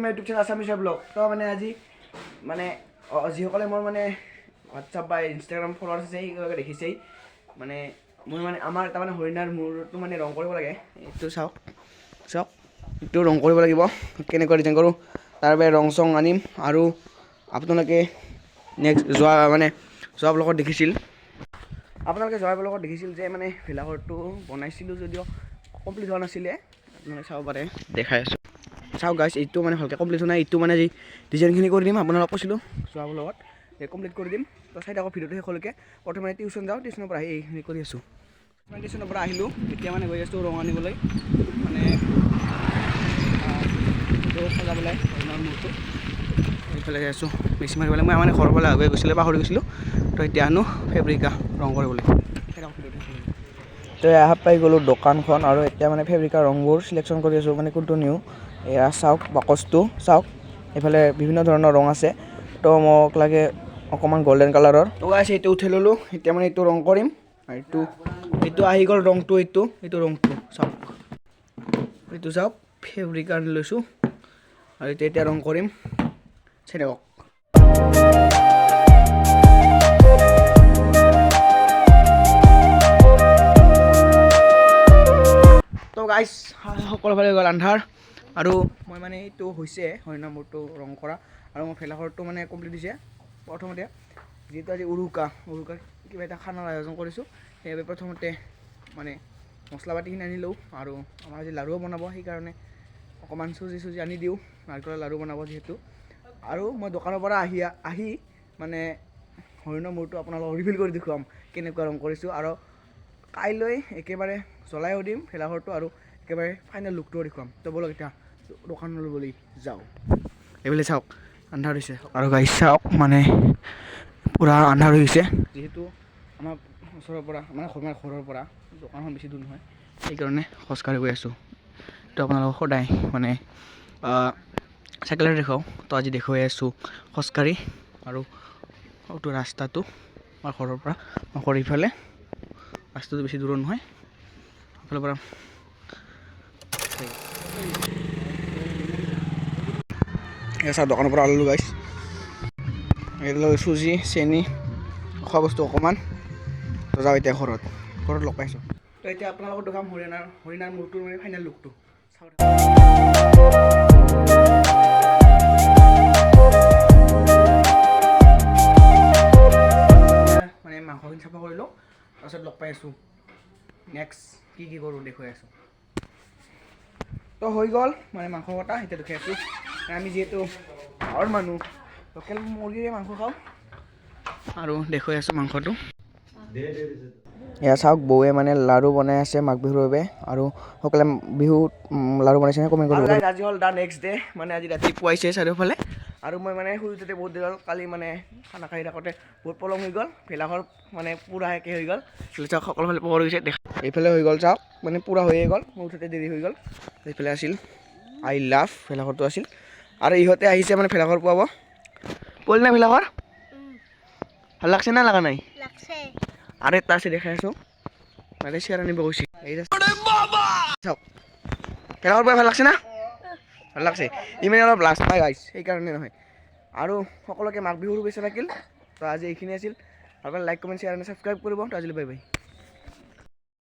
My YouTube channel Assamese blog. তো মানে আজি মানে যিসকলে মোৰ মানে হোৱাটছআপ বা ইনষ্টাগ্ৰাম ফলোৱাৰ্ছ আছে, সেইবিলাকে দেখিছেই। মানে মই মানে আমাৰ তাৰমানে হৰিণাৰ মূৰটো মানে ৰং কৰিব লাগে। এইটো চাওক চাওক, এইটো ৰং কৰিব লাগিব। কেনেকুৱা ডিজাইন কৰোঁ, তাৰ বাবে ৰং চং আনিম। আৰু আপোনালোকে নেক্সট যোৱা মানে যোৱা ব্লগত দেখিছিল, আপোনালোকে যোৱা ব্লগত দেখিছিল যে মানে ভেলাঘৰটো বনাইছিলোঁ যদিও কমপ্লিট হোৱা নাছিলে। আপোনালোকে চাব পাৰে, দেখাই আছোঁ। চাওক গাইছ, এইটো মানে ভালকৈ কমপ্লিট হোৱা নাই। এইটো মানে যি ডিজাইনখিনি কৰি দিম, আপোনালোক কৈছিলোঁ যোৱা ব্লগত যে কমপ্লিট কৰি দিম। তো চাই থাকক ভিডিঅ'টো শেষলৈকে। প্ৰথমে টিউশ্যন যাওঁ, টিউশ্যনৰ পৰা আহি এইখিনি কৰি আছোঁ। মানে টিউশ্যনৰ পৰা আহিলোঁ, এতিয়া মানে গৈ আছোঁ ৰং আনিবলৈ, মানে এইটো সজাবলৈ হৰিণাৰ মূৰটো। এইফালে যাই আছোঁ বেছি মাৰিবলৈ। মই মানে ঘৰৰ ফালে আগুৱাই গৈছিলোঁ, পাহৰি গৈছিলোঁ। তো এতিয়া আনো ফেব্ৰিকা ৰং কৰিবলৈ। চাই থাকক ভিডিঅ'টো শেষলৈকে। তো এয়া পাই গ'লোঁ দোকানখন আৰু এতিয়া মানে ফেব্ৰিকাৰ ৰংবোৰ চিলেকশ্যন কৰি আছোঁ, মানে কোনটো নিওঁ। এয়া চাওক, বাকচটো চাওক, এইফালে বিভিন্ন ধৰণৰ ৰং আছে। তো মোক লাগে অকণমান গল্ডেন কালাৰৰ। তো আছে, এইটো উঠাই ল'লোঁ। এতিয়া মানে এইটো ৰং কৰিম। আৰু এইটো আহি গ'ল ৰংটো। এইটো ৰংটো চাওক, এইটো চাওক, ফেব্ৰিক আনি লৈছোঁ আৰু এইটো এতিয়া ৰং কৰিম। চাই থাকক। তো গাইছ, সকলোফালে গ'ল আন্ধাৰ আৰু মই মানে এইটো হৈছে হৰিণা মূৰটো ৰং কৰা আৰু মোৰ ভেলাঘৰটো মানে কমপ্লিট হৈছে। প্ৰথমতে যিহেতু আজি উৰুকা, উৰুকাৰ কিবা এটা খানাৰ আয়োজন কৰিছোঁ, সেইবাবে প্ৰথমতে মানে মছলা পাতিখিনি আনি লওঁ। আৰু আমাৰ আজি লাড়ুও বনাব, সেইকাৰণে অকণমান চুজি চুজি আনি দিওঁ, নাৰিকলৰ লাড়ু বনাব যিহেতু। আৰু মই দোকানৰ পৰা আহি আহি মানে হৰিণৰ মূৰটো আপোনালোকক ৰিভিল কৰি দেখুৱাম কেনেকুৱা ৰং কৰিছোঁ। আৰু কাইলৈ একেবাৰে জ্বলাইও দিম ভেলাঘৰটো আৰু একেবাৰে ফাইনেল লুকটোও দেখুৱাম। তো ব'লক, এতিয়া দোকানলৈ বুলি যাওঁ। এইফালে চাওক, আন্ধাৰ হৈছে। আৰু গাইছ চাওক, মানে পূৰা আন্ধাৰ হৈ গৈছে। যিহেতু আমাৰ ওচৰৰ পৰা মানে আমাৰ ঘৰৰ পৰা দোকানখন বেছি দূৰ নহয়, সেইকাৰণে খোজকাঢ়ি গৈ আছোঁ। তো আপোনালোকক সদায় মানে চাইকেলেৰে দেখুৱাওঁ, তো আজি দেখুৱাই আছোঁ খোজকাঢ়ি। আৰু এইটো ৰাস্তাটো আমাৰ ঘৰৰ পৰা, আমাৰ ঘৰৰ ইফালে ৰাস্তাটো বেছি দূৰৰ নহয়, এইফালৰ পৰা। এয়া চাওক, দোকানৰ পৰা আনিলোঁ গাইছ। এইবিলাক চুজি, চেনি, খোৱা বস্তু অকণমান। তো যাওঁ এতিয়া ঘৰত, ঘৰত লগ পাইছোঁ। তো এতিয়া আপোনালোকৰ দেখাম হৰিণাৰ মূৰটোৰ মানে ফাইনেল লুকটো, চাওক। মানে মাংসখিনি চাফা কৰি লওঁ, তাৰপিছত লগ পাই আছোঁ। নেক্সট কি কি কৰোঁ দেখুৱাই আছোঁ। তো হৈ গ'ল মানে মাংস কটা, এতিয়া দেখুৱাই আছোঁ। আমি যিহেতু গাঁৱৰ মানুহ, লোকেল মুৰ্গীৰে মাংস খাওঁ আৰু দেখুৱাই আছোঁ মাংসটো। এয়া চাওক, বৌৱে মানে লাড়ু বনাই আছে মাঘ বিহুৰ বাবে। আৰু সকলোৱে বিহুত লাড়ু বনাইছে নে, কমেণ্ট কৰিব। আজি হ'ল the next day, মানে আজি ৰাতিপুৱাইছে চাৰিওফালে। আৰু মই মানে শুই উঠোঁতে বহুত দেৰি হ'ল। কালি মানে খানা খাই থাকোঁতে বহুত পলম হৈ গ'ল। ভেলাঘৰ মানে পূৰা একে হৈ গ'ল। এইফালে চাওক, সকলোফালে পোহৰ হৈছে। দেখা এইফালে হৈ গ'ল, চাওক, মানে পূৰা হৈয়ে গ'ল। মই উঠোঁতে দেৰি হৈ গ'ল। এইফালে আছিল I love ভেলাঘৰটো আছিল। আৰু ইহঁতে আহিছে মানে ভেলাঘৰ পোৱাব। পৰিল না ভেলাঘৰ? ভাল লাগছে না লগা নাই? লাগছে। আৰু এটা আছে, দেখাই আছোঁ। মানে চেয়াৰ আনিব গৈছে। এই যে চাওক, ভেলাঘৰ পোৱাই ভাল লাগছে না? ভাল লাগছে। ইমানে অলপ লাজ পাই গাইছ, সেইকাৰণে নহয়। আৰু সকলোকে মাঘ বিহুৰ শুভেচ্ছা থাকিল। তো আজি এইখিনি আছিল। ভাল পালে লাইক, কমেণ্ট, শ্বেয়াৰ, ছাবস্ক্ৰাইব কৰিব। তো আজিলৈ বাই বাই।